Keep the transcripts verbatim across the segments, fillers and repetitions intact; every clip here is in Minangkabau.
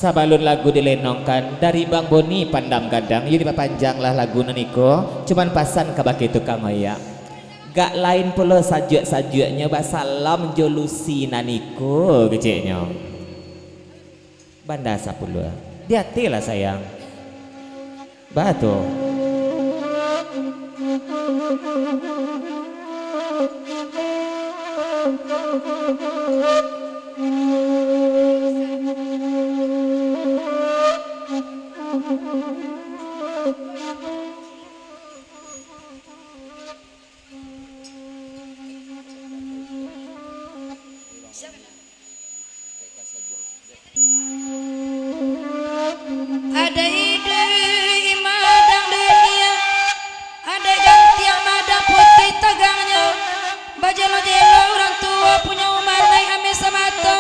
Sabalun lagu dilenongkan, dari Bang Boni Pandam Gadang, yo dipapanjanglah lagu nan iko, cuman pasan kabake tukang oyak. Gak lain pulo sajuak-sajuaknyo basalam jo Lucy nan iko, keceknyo. Banda sapuluah. Di ati lah sayang. Batua. Adaik iduik imadang dunia, adaik gantiang madang putuih tagangnyo. Bajelo-jelo urang tuo punyo umah naik ameh samato.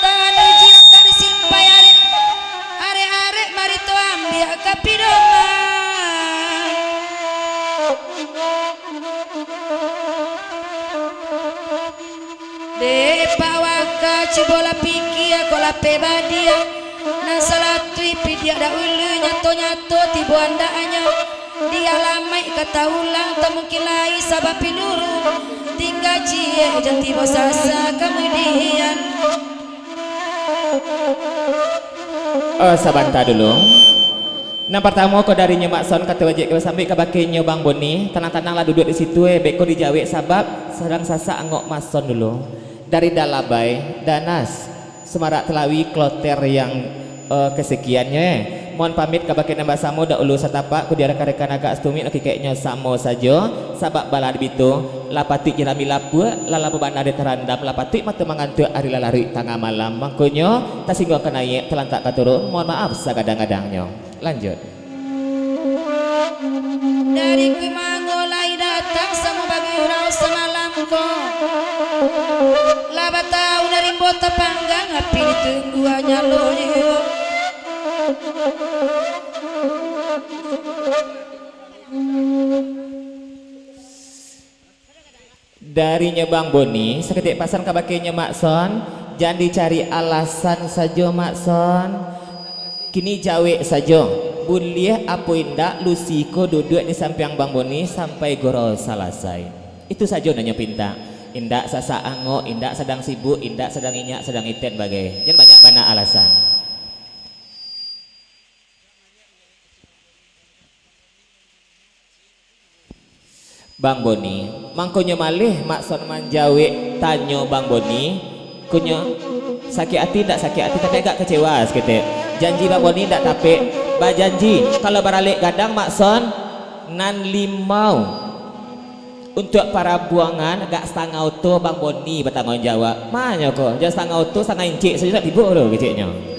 Tangan ujian ka disimpai arek, arek-arek mari tu ambiak ka pidoman. Dek Pak Waka, cubolah pikia kok lapeh badia. Nan salatuih pidiak dahulu, nyato-nyato tibo andaknyo. Di alamaik ka taulang, tak mungkin lai sabab piluru. Tingga ciek jan tibo sasa kamudian. Eh, sabanta dulu. Nan partamo ko darinyo Mak Son, kato bajik ka basambuik kabake nyo Bang Boni. Tanang-tananglah duduak di situ, eh. Beko dijawek sabab sadang sasak angok Mak Son dulu. Dari Dalabai, Danas, Sumarak Telawi, kloter yang, eh, kesekiannyo, eh. Mohon pamit kabake nan basamo dahulu satapak, kudiah rekan-rekan agak satumik, kikeknyo samo sajo, sabab bala di bitu, lah patuik jalami lapuak, lah lamo bana dek tarandam, lah patuik mato mangantuak ari lah laruik tangah malam. Mangkonyo, tasingguang ka naiak, talantak ka turun, mohon maaf sagadang-gadangnyo. Lanjut. Dari Kumango lai datang samo bagurau samalam ko. Lah batahun rimbo tapanggang, api ditunggu nyalonyo. Darinyo Bang Boni, saketek pasan kabake nyo Mak Son, jan dicari alasan sajo Mak Son. Kini jawek sajo, buliah apo indak Lucy ko duduak di sampiang Bang Boni sampai gurau salasai. Itu sajo nan nyo pintak. Indak sasak angok, indak sadang sibuk, indak sadang inyak, sadang iten bagai. Jan banyak bana alasan. Bang Boni, mangkonyo maleh Mak Son manjawek tanyo Bang Boni, konyo sakik ati ndak sakik ati, tapi agak kecewa saketek. Janji Bang Boni ndak tapek, bajanji kalau baralek gadang Mak Son, nan limau untuak parabuangan agak satangah oto Bang Boni batangguang jawab. Manyo ko, jan satangah oto, satangah incik sajo ndak tibo tu keceknyo.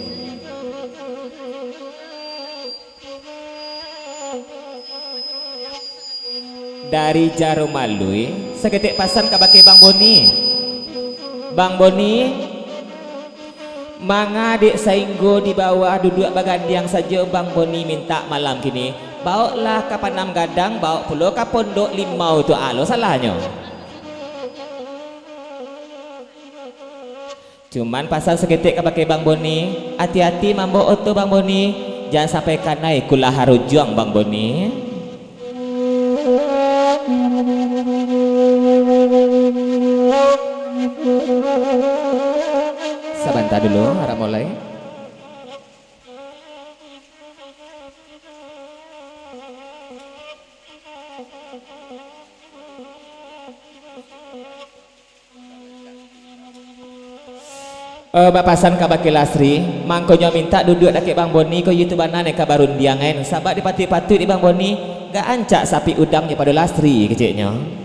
Dari Jarum Alui, saketek pasan kabake Bang Boni. Bang Boni, manga dek sainggo di bawah duduak bagandiang sajo Bang Boni mintak malam kini? Bawoklah ka Panam Gadang, bawok pulo ka Pondok Limau tu, alo salahnyo. Cuman pasan saketek kabake Bang Boni, ati-ati mambawok oto Bang Boni, jan sampai kanai kulah harujuang Bang Boni. Sabanta dulu, harap mulai. Eh, bapasan kabake Lasri, mangkonyo mintak duduak dakek Bang Boni ko, iyo tu bana nan ka barundiang, en. Sabab dipatuik-patuik di Bang Boni, gak ancak sapik udangnyo pado Lasri, keceknyo.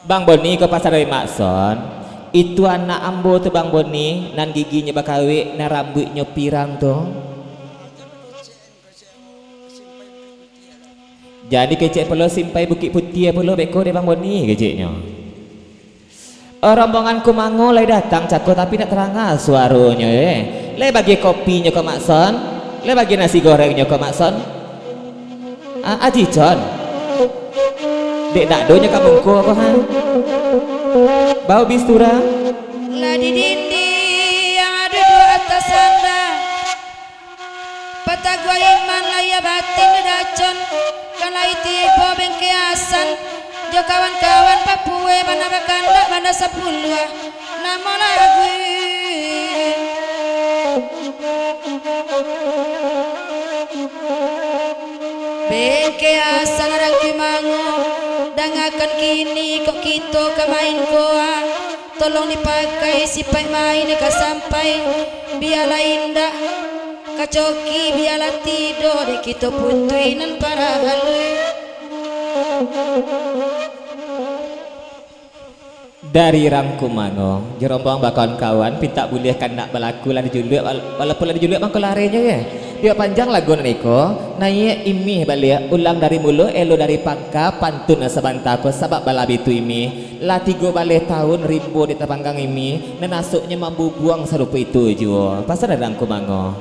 Bang Boni ko pasan dari Mak Son. Itu anak ambo tu Bang Boni, nan giginyo bakawek, nan rambuiknyo pirang tu. Jadi kecek pulo simpai Bukik Putiah pulo beko dek Bang Boni, keceknyo. Oh, rombongan Kumango lai datang cako, tapi ndak taranga suaronyo, eh. Lai bagi kopinyo ko Mak Son? Lai bagi nasi gorengnyo ko Mak Son? Ah, Aji Con. Dek nak donyo ka mungko ko, ha? Bau bistura. Lah di dinding yang ado dua atas sanda. Pataguah iman lahia batin di Dacon. Kan lai tibo Bengke Hasan jo kawan-kawan papue bana bakandak bana sapuluah. Namo lagu. Bengke Hasan Rangkumango, dangakan kini kok kito ka main koa. Tolong dipakai sipaik main ka sampai, bialah indak ka coki, bialah tido dek kito putuih nan paralu. Dari Rangkumango, jo rombongan bakawan-kawan, pintak buliah kandak balaku lah dijuluak, wal-, walaupun lah dijuluak mangko larinyo, ye. Dio panjang lagu nan iko, naiak imih baliak, ulang dari mulo, elo dari pangka, pantun nan sabanta ko, sabab balabiah tu imih, lah tigo baleh taun rimbo di tapanggang imih, nan asoknyo mambubuang sarupo itu juo. Pasan dari Rangkumango.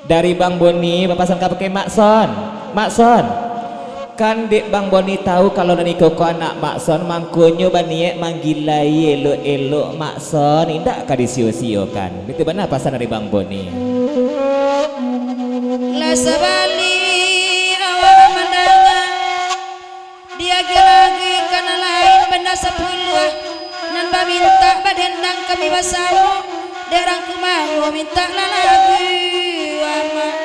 Dari Bang Boni, bapasan ka bakeh Mak Son. Mak Son. Kan dek Bang Boni tahu kalau nan iko ko anak Mak Son, mangkonyo baniaik manggilai elok-elok Mak Son, indak ka disio-siokan. Itu bana pasan dari Bang Boni. Lah sabali awak mandanga. Diagiah-agiah ka nan lain bana sapuluah, nan bamintak badendang kami basamo, dek Rangkumango mintak lah lagu, amak.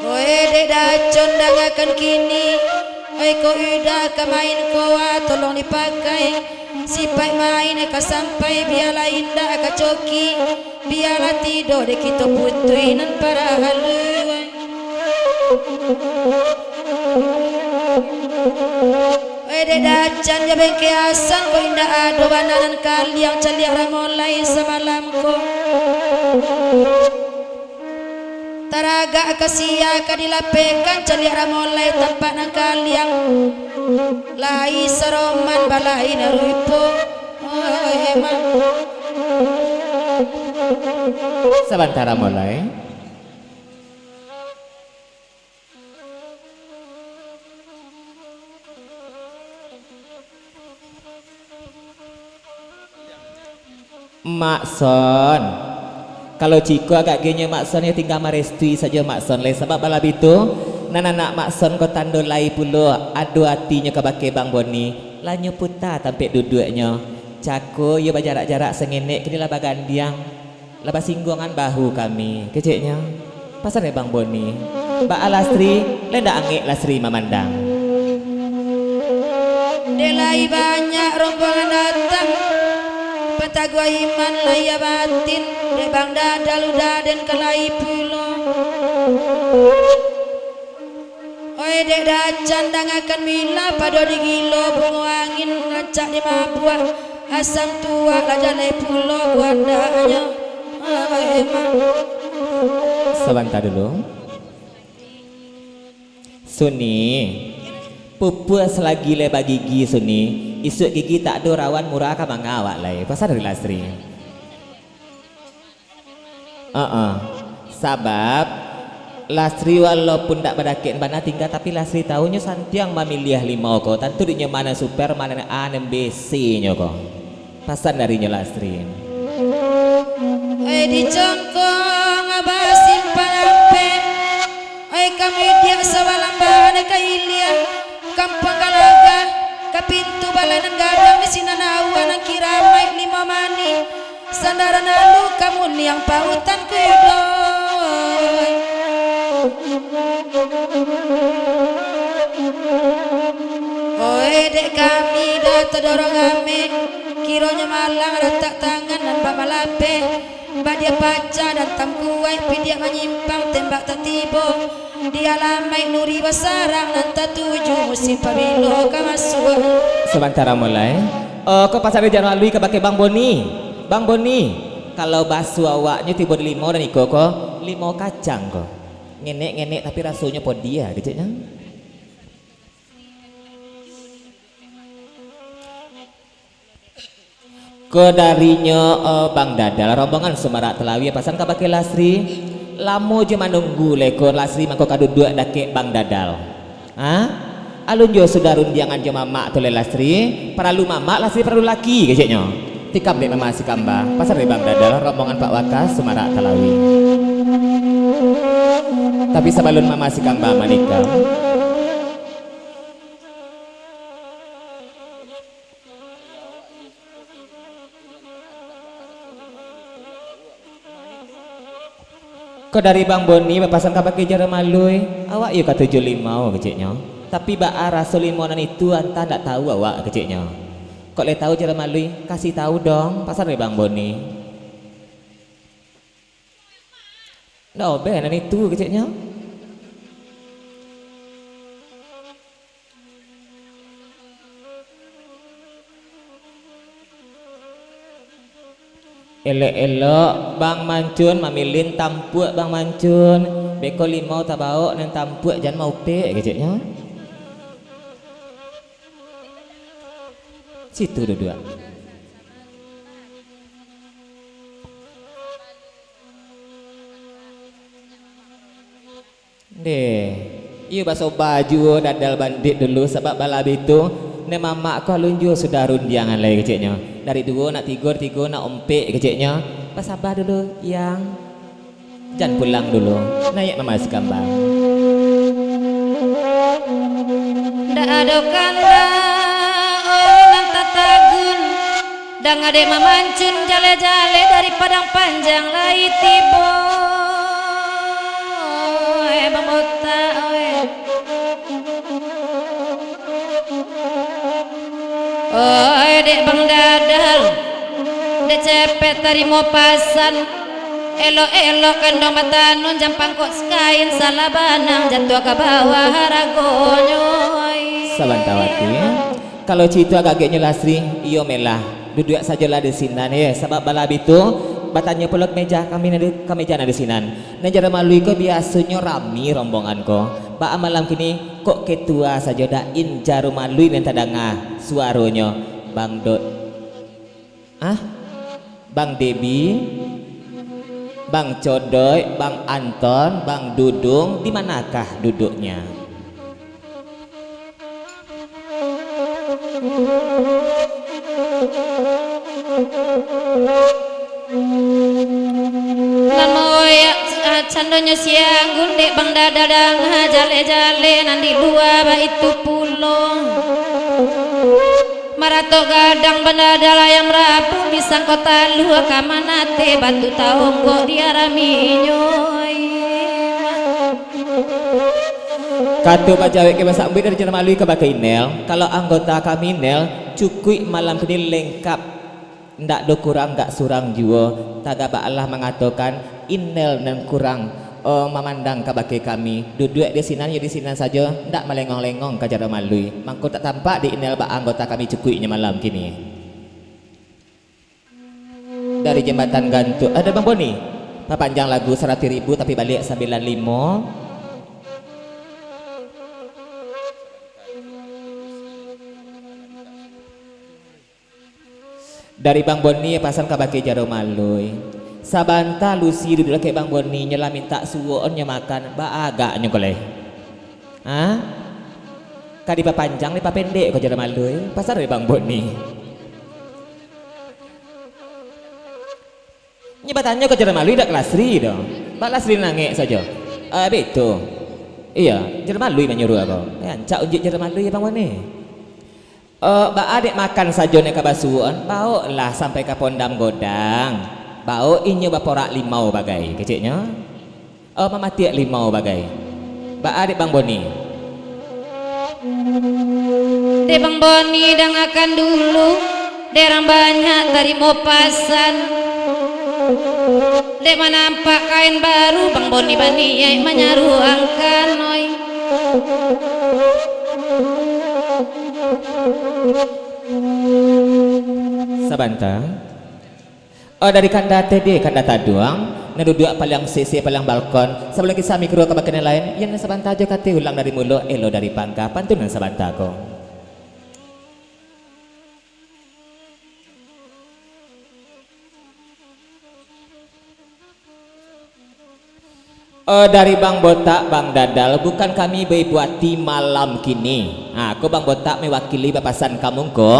Oe dek Dacon, dangakan kini, oe kok udah ka main koa, tolong dipakai, sipaik main ka sampai, bialah indak ka coki. Bialah tido dek kito putuih nan paralu. Oe dek Dacon jo Bengke Hasan, kok indak ado bana nan kaliang caliak Ramolai samalam ko. Taragak ka sia ka dilapekan caliak Ramolai tampak nan kaliang. Lai saroman balain rupo. Oe, Mak. Sabanta, Ramolai. Mak Son. Kalau ciko agak genyo Mak Son, yo tingga marestui sajo Mak Son lai, sabab balabiah tu, nan anak Mak Son ko tando lai pulo, ado atinyo kabake Bang Boni, lah nyo puta tampek duduaknyo. Cako iyo bajarak-jarak sangenek, kini lah bagandiang. Lah basingguangan bahu kami, keceknyo. Pasan dek Bang Boni. Baa Lastri, lah ndak angek Lastri mamandang. Dek lai banyak rombongan datang, pataguah iman lahia batin, dek Bang Dadal Udaden ka lai pulo. Oe dek Dacan, dangakan mila pado digilo, bungo angin rancak dimabuak, asam tuak lah jaleh pulo kuandaknyo. Oe, Mak. Sabanta dulu. Suni, pupua salagi lai bagigi, Suni. Isuak gigi tak ado rawan murah ka manga awak lai. Pasan dari Lastri. Heeh. Sabab, Lastri walaupun dak badakek bana tingga, tapi Lastri tahu nyo santiang mamiliah limau ko, tantu dek nyo ma nan super, ma nan A, nan B, C nyo ko. Pasan dari nyo Lastri. Oi, di Congkong Abah Simpang Ampek. Oi, kami diak sawalambahan ka ilia, Kampuang Galaga, ka pintu balai nan gadang, di sinan aua nan kiramaik limo manih. Sandaran alu kamuniang pautan kudo. Oe dek kami dah tadorong ame, kironyo malang ratak tangan nan bak malapeh, badiak pacah dan tamkuaik, pidiak manyimpang tembak tatibo. Di alamaik Nuri Basarang nan tatuju, musim pabilo ka masuak. Sabanta, Ramolai. Oh, ko pasan dari Jan Alwi kabake Bang Boni. Bang Boni, kalau baso awaknyo tibo di limau dan iko ko, limau kacang ko. Ngenek-ngenek tapi rasonyo podia, keceknyo. Ko darinyo, eh, Bang Dadal, rombongan Sumarak Talawi, pasan kabake Lasri. Lamo jo manunggu leko Lasri mangko ka duduak dakek Bang Dadal. Ha? Alun juo sudah rundiangan jo mamak tu lai Lasri. Paralu mamak, Lasri paralu laki, keceknyo. Tikam dek Mama Sikamba, pasan dek Bang Dadal, rombongan Pak Waka, Sumarak Talawi. Tapi sabalun Mama Sikamba manikam, ko dari Bang Boni bapasan kabake Jaro Malui, awak iyo ka tujuah limau, keceknyo. Tapi baa raso limau nan itu antah ndak tahu awak, keceknyo. Kok lai tahu Jaro Malui, kasih tahu dong, pasan dari Bang Boni. Ndak obeh nan itu, keceknyo. Elok-elok Bang Mancun mamilin tampuak Bang Mancun. Beko limau tabawok nan tampuak jan maupek, keceknyo. Situ duduak. Ndeh, iyo basoba juo Dadal Bandit dulu, sabab balabiah tu, nan mamak ko alun juo sudah rundiangan lai keceknyo. Dari duo nak tigo, tigo nak ompek keceknyo. Basaba dulu, Yang. Jan pulang dulu. Naiak Mama Sikamba. Ndak ado kandak, oh, nan tatagun. Dang adek Mamancun jaleh-jaleh dari Padang Panjang lai tibo. Eh, Bang Botak, oi. Oi, dek Bang Dadal, dek cepek tarimo pasan. Elok-elok kandong batanun, jan pangkok sakain, salah banang jatuah ka bawah haragonyo, oi. Sabanta wati. Kalau cito agak-agaknyo Lasri, iyo melah, duduak sajolah di sinan, ye, sabab balabiah tu, batanyo pulo ka meja kami nan di, ka meja nan di sinan. Nan Jaro Malui ko biasonyo rami rombongan ko. Baa malam kini, kok ketua sajo, dak in Jaro Malui nan tadanga suaronyo, Bang Dot. Ah? Bang Debi, Bang Codoik, Bang Anton, Bang Dudung, di manakah duduknya? Nan moyak, ah, candonyo si Anggun dek Bang Dadal danga, jaleh-jaleh nan di lua baitu pulo. Maratok gadang bandada layang rabun, di sangko talua ka manateh batu taonggok di araminyo. Kato bajawek ka basambuik dari Jaro Malui kabake Inel, kalau anggota kami Inel cukuik malam kini lengkap, ndak do kurang, ndak surang juo, tagak baalah mangatokan Inel nan kurang, eh, mamandang kabake kami. Duduak di sinan, yo di sinan sajo, ndak malengong-lengong ka Jaro Malui. Mangko tak tampak di Inel baa anggota kami cukuiknyo malam kini. Dari Jambatan Gantung, ado Bang Boni. Papanjang lagu saratuih ribu tapi baliak sambilan limo. Dari Bang Boni pasan kabake Jaro Malui. Sabanta Lucy duduak dakek Bang Boni, nyo lah mintak suok-an nyo makan, baa agaknyo ko lai. Ha? Ka dipapanjang, dipapendek ko Jaro Malui, pasan dari Bang Boni. Nyo batanyo ka Jaro Malui, dak ka Lasri doh. Baa Lasri nangek sajo. Ah, baitu. Iyo, Jaro Malui manyuruah ko. Eh, rancak unjuak Jaro Malui, Bang Boni. Eh, baa dek makan sajo nyo ka basuok-an, bawoklah sampai ka Pondam Godang. Bawok inyo baporak limau bagai, keceknyo. Eh, mamatiak limau bagai. Baa dek Bang Boni? Dek Bang Boni dangakan dulu, dek urang banyak tarimo pasan. Dek manampak kain baru, Bang Boni baniaik manyaruangkan, oi. Sabanta. Oh, dari kanda ateh deh, kanda taduang, nan duduak paliang sisih paliang balkon, sabalun kisah mikro kabake nan lain, iyo nan sabanta jo kateh ulang dari mulo, elok dari pangka, pantun nan sabanta ko. Eh, dari Bang Botak, Bang Dadal, bukan kami baibu ati malam kini. Ha, ko Bang Botak mewakili bapasan ka mungko,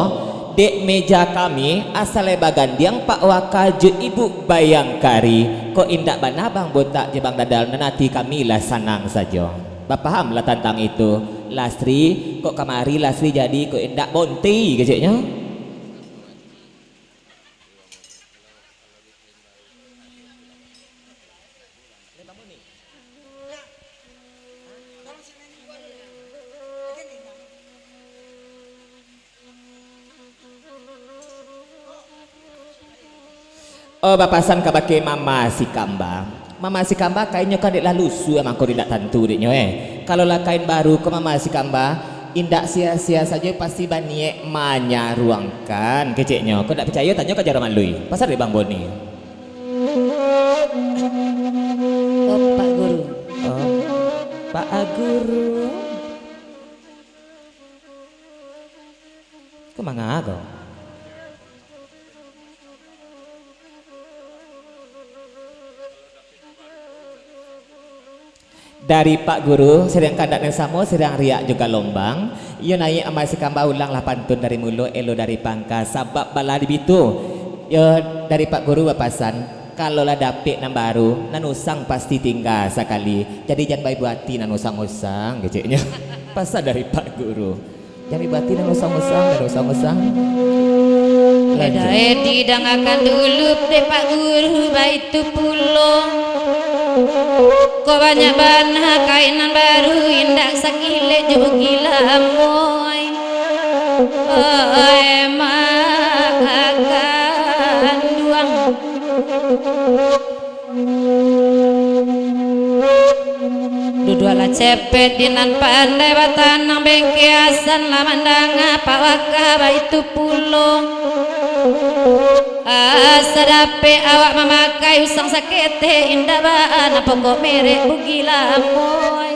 dek meja kami, asa lai bagandiang Pak Waka jo Ibu Bayangkari. Kok indak bana Bang Botak jo Bang Dadal, nan ati kami lah sanang sajo. Bapahamlah tantang itu. Lasri, kok kamari Lasri jadi, kok indak bonti keceknyo. Oh, bapasan kabake Mama Sikamba. Mama Sikamba, kainnyo kan dek lah lusuah, mangko indak tantu deknyo, eh. Kalau lah kain baru ko, Mama Sikamba, indak sia-sia sajo pasti baniaik manyaruangkan, keceknyo. Kok indak picayo, tanyo ka Jaro Malui. Pasan dek Bang Boni. Oh, Pak Guru. Oh, Pak Guru. Ko manga ko? Dari Pak Guru, sadang kandak nan samo, sadang riak jo galombang. Iyo naiak Mama Sikamba, ulanglah pantun dari mulo, elo dari pangka, sabab bala di bitu. Iyo dari Pak Guru bapasan, kalau lah dapek nan baru, nan usang pasti tingga sakali. Jadi jan baibu ati nan usang-usang, keceknyo. Pasan dari Pak Guru. Jan baibu ati nan usang-usang, nan usang-usang. Lanjut. Edae didangakan dulu dek Pak Guru baitu pulo. Ko banyak bana kain nan baru, indak sakilek jo gilamoi. Oi, mak kanduang. Duduaklah cepek di nan pandai batanang, bengke Hasan lah mandanga Pak Waka baitu pulo. Asa dapek awak mamakai usang saketek, indak baa nan pokok merek bugi lamoi.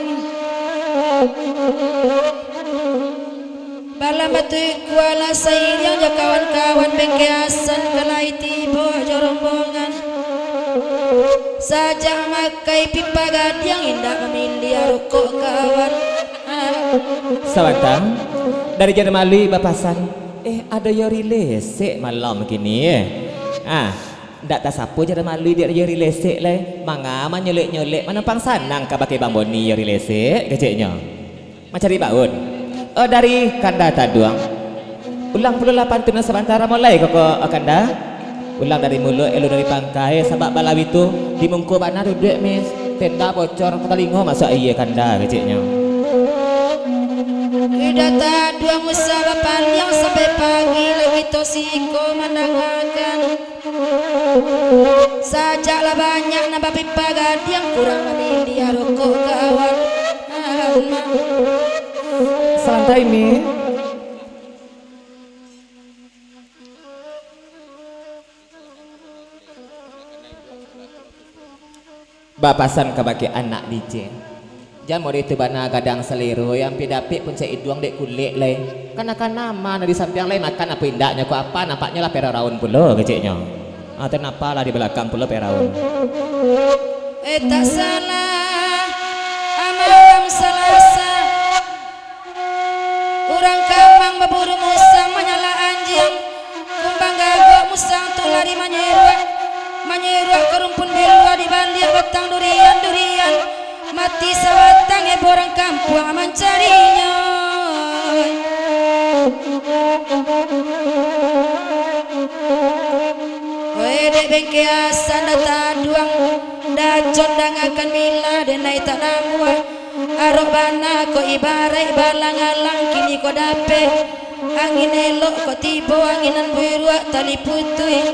Balam batu ikualah sairiang jo kawan-kawan, bengke Hasan ka lai tibo jo rombongan. Sajak mamakai pipa gadiang, indak mamiliah rokok kawan. Sabanta, dari Jaro Malui bapasan, eh, ado Yori Lesek malam kini, eh. Ah, ndak tasapo Jaro Malui dek Yori Lesek lai. Manga manyolek-nyolek, manumpang sanang kabake Bang Boni Yori Lesek, keceknyo. Mancari baun. Oh, dari Kanda Taduang. Ulang pulo lah pantun nan sabanta, mulai koko, oh, Kanda. Ulang dari mulo, elo dari pangka, sabab bala di bitu, di mungko bana duduak, mis. Tenda bocor, talingo masuak aia, Kanda, keceknyo. Kanda Taduang usah bapaliang, sampai pagi lai kito siko mandangakan. Sajak lah banyak nan bapipa gadiang, kurang mamiliah rokok kawan. Santai, Mi. Bapasan kabake anak D J. Jan model itu bana gadang salero, yang pi dapek puncak iduang dek kulek lai. Kana-kana ma nan di sampiang lai makan apo indaknyo ko apa, nampaknyo lah peraun pulo keceknyo. Ah, tu napa lah di balakang pulo peraun. Eh, tak salah, ah, malam Salasa. Urang kamang baburu musang manyalak anjiang. Kumbang gagok musang tu lari manyeruak, manyeruak ka rumpun bilua di baliak batang durian, durian. Mati sabatang, eh, urang kampuang mancarinyo. Oi, dek bengke Hasan Taduang, dacon dangakan mila, denai tak namuah. Arok bana ko ibaraik balang-alang, kini ko dapek. Angin elok ko tibo, angin nan buruak tali putuih.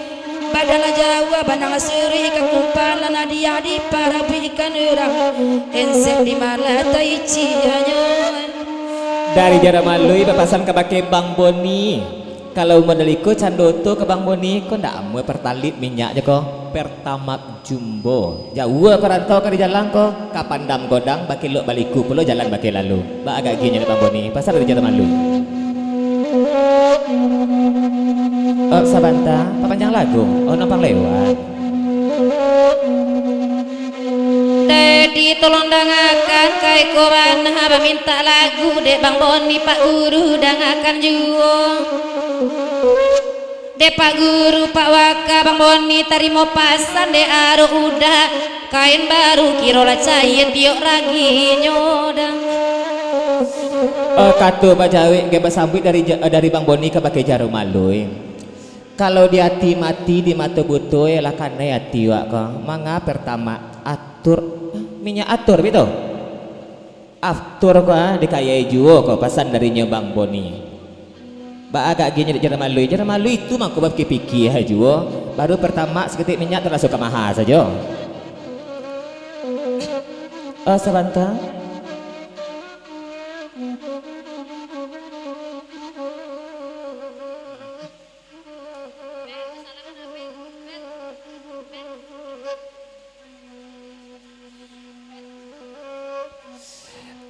Badan lah jauah, badan lah suruih, ka kumpalan hadiah diparabuihkan urang. Ensek di malah taicianyo. Dari Jaro Malui bapasan kabake Bang Boni. Kalau model iko cando tu ka Bang Boni, ko ndak amuah pertalit minyaknyo ko. Pertamak Jumbo. Jauah ko rantau ka di jalan ko, ka Pandam Godang, bakeh lok baliku pulo jalan bakeh lalu. Ba agak ginyo dek Bang Boni, pasan dari Jaro Malui. Oh, sabanta, papanjang lagu. Oh, numpang lewat. Jadi tolong dangakan, ka iko bana bamintak lagu, dek Bang Boni, Pak Guru, dangakan juo. Dek Pak Guru, Pak Waka, Bang Boni, tarimo pasan dek Arok Uda, kain baru kiro lah caia tiok raginyo dang. Eh, kato bajawek ge basambuik dari ja-, dari Bang Boni ka bakeh Jarum Alui. Kalau di ati mati, di mato buto, ialah kanai ati wak ko. Manga pertama, atur, minyak atur, bito? Aftur ko, ah, dikayai juo ko, pasan darinyo Bang Boni. Baa agak ginyo dek Jarum Alui. Jarum Alui tu mangko bapikia-pikia juo. Baru pertama saketek minyak tu langsung ka maha sajo. Ah, sabanta.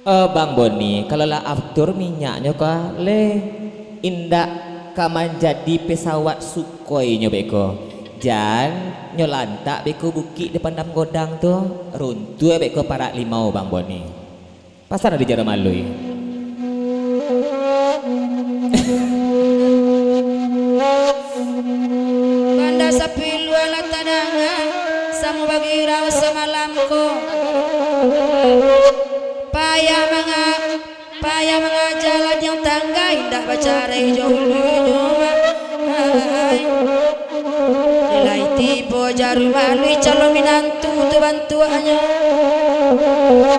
Eh, Bang Boni, kalau lah aftur minyaknyo ka leh, indak ka manjadi pesawat Sukhoi nyo beko. Jan nyo lantak beko bukik di Pandam Godang tu, runtuah beko parak limau, Bang Boni. Pasan dari Jarum Alui. Banda sapiluah lah tadanga, samo bagirau samalam ko. Payah manga-, payah mangaja ladiang tangga, indak bacarai jo ulunyo, Mak. Ai. Lai tibo Jarum Alui calon minantu tu bantuaknyo.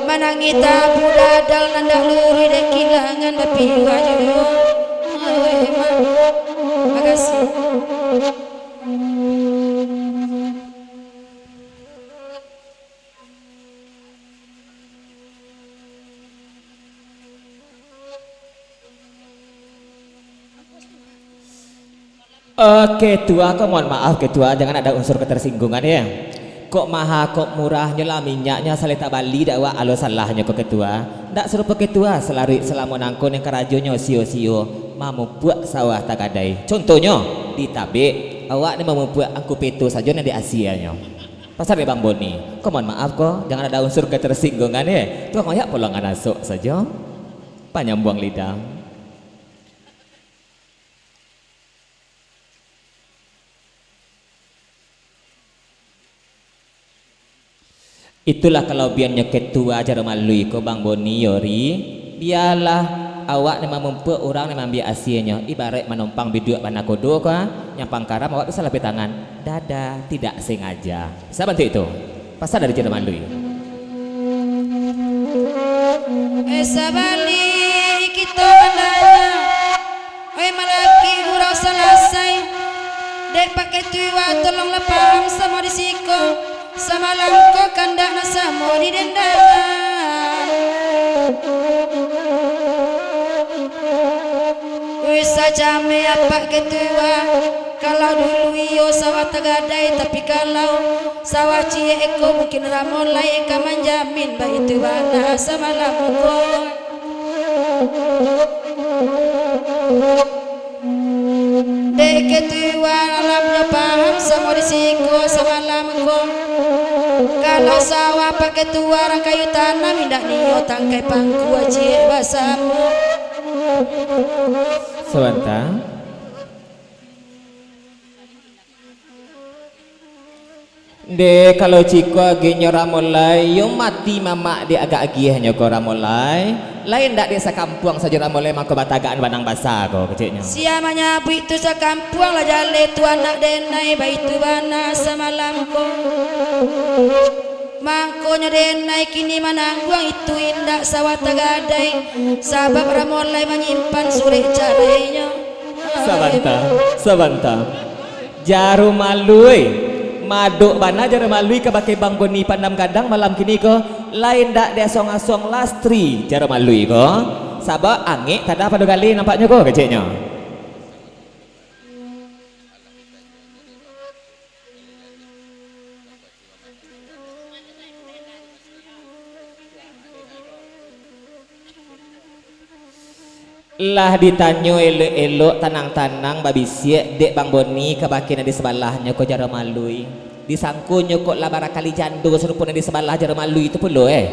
Manangih tabu dadal nan dak luruih dek kilangan bapiwah juo. Ai, Mak. Makasih. Eh, Ketua, ko mohon maaf, Ketua, jangan ada unsur ketersinggungan, ya. Kok maha, kok murah, nyo lah minyaknyo, asal tak bali dak wak, alo salahnyo ko, Ketua. Ndak sarupo Ketua, salaruik salamo nangko nan karajonyo sio-sio, mamupuak sawah tagadai. Contohnyo, di Tabek, awak ni mamupuak angku peto sajo nan di asianyo. Pasal dek Bang Boni, ko mohon maaf ko, jangan ada unsur ketersinggungan, ya. Tukang oyak polongan asok sajo. Panyambuang lidah. Itulah kalabiahannyo Ketua Jarum Alui ko, Bang Boni, Yori. Bialah awak nan mamumpuak, urang nan maambiak asianyo, ibaraik manumpang biduak banakodo ko, nyampang karam awak bisa lapeh tangan. Dada tidak sengaja. Sabantuk itu. Pasan dari Jarum Alui. Eh, sabali kito bananyo. Oi, malaki urang salasai. Dek Pak Ketua, tolonglah paham samo di siko. Samalam ko kandak nan samo di dendangan. Oi, sajameh Apak Ketua. Kalau dulu iyo sawah tagadai, tapi kalau sawah ciek ko mungkin Ramolai ka manjamin, baitu bana samalam ko. Dek Ketua, alamnyo paham samo di siko samalam ko. Kalau sawah Pak Ketua rang kayu tanam, indak nio tangkai pangkua ciek basamo. Sabanta. Ndeh, kalau ciko agiahnyo Ramolai, yo mati mamak dek agak agiahnyo ko Ramolai. Lai ndak dek sakampuang sajo Ramolai mangko batagaan banang basa ko keceknyo. Sia manyabuik tu sakampuang lah jaleh tu anak denai, baitu bana samalam ko. Mangkonyo denai kini manangguang itu indak sawah tagadai, sabab Ramolai manyimpan surek carainyo. Sabanta, sabanta. Jarum Alui. Madok bana Jarum Alui kabake Bang Goni Pandam Gadang malam kini ko, lai ndak diasuang-asuang lastri Jarum Alui ko. Sabab angek tadah pado galeh nampaknyo ko keceknyo. Lah ditanyo elok-elok, tanang-tanang babisiak dek Bang Boni kabake nan di sabalahnyo ko Jarum Alui. Disangkonyo kok lah barakali jando sarupo nan di sabalah Jaro Malui tu pulo, eh.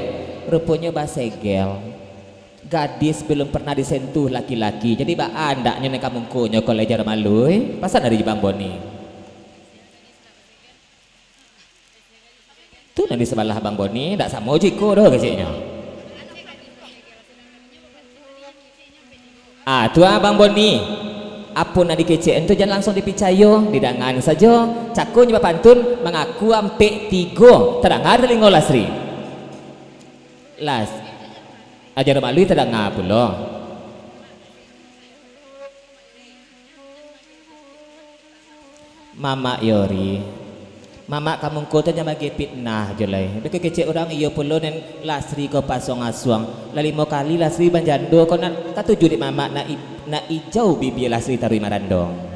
Ruponyo basegel. Gadis belum pernah disentuh laki-laki. Jadi baa andaknyo nan ka mungkonyo ko lai Jaro Malui? Pasan dari Bang Boni. Tu nan di sabalah Bang Boni, ndak samo jo iko doh keceknyo. Ah, tu ah, Bang Boni. Apo nan dikecek tu jan langsuang dipicayo, didangaan sajo. Cakonyo bapantun, mangaku ampek tigo. Tadanga talingo Lasri. Las. Jaro Malui tadanga pulo. Mamak Yori. Mamak ka mungko tu jan bagi pitnah jo lai. Beko kecek urang iyo pulo nan Lasri ko pasuang-asuang. Lah limo kali Lasri manjando ko nak katuju dek mamak nak i-, nak ijau bibia Lasri taruih marandong.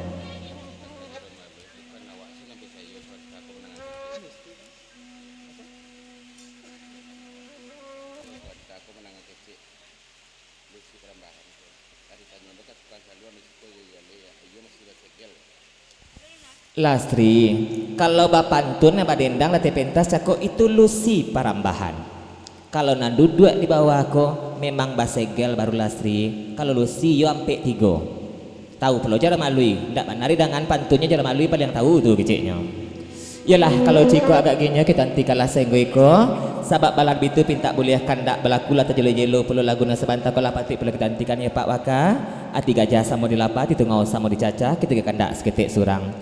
Lasri, kalau bapantun nan badendang lah tapentas cako itu Lusi Parambahan. Kalau nan duduak di bawah ko memang basegel baru Lasri, kalau Lusi iyo ampek tigo. Tahu pulo Jaro Malui, ndak bana didangaan pantunnyo Jaro Malui paliang tahu tu keceknyo. Iyolah, kalau ciko agak ginyo kito antikanlah sainggo iko, sabab balah bitu pintak buliah kandak balaku lah tajelo-jelo pulo lagu nan sabanta ko lah patuik pulo kito antikan yo Pak Waka. Ati gajah samo dilapah, ati tungau samo dicacah, kito kandak saketek surang.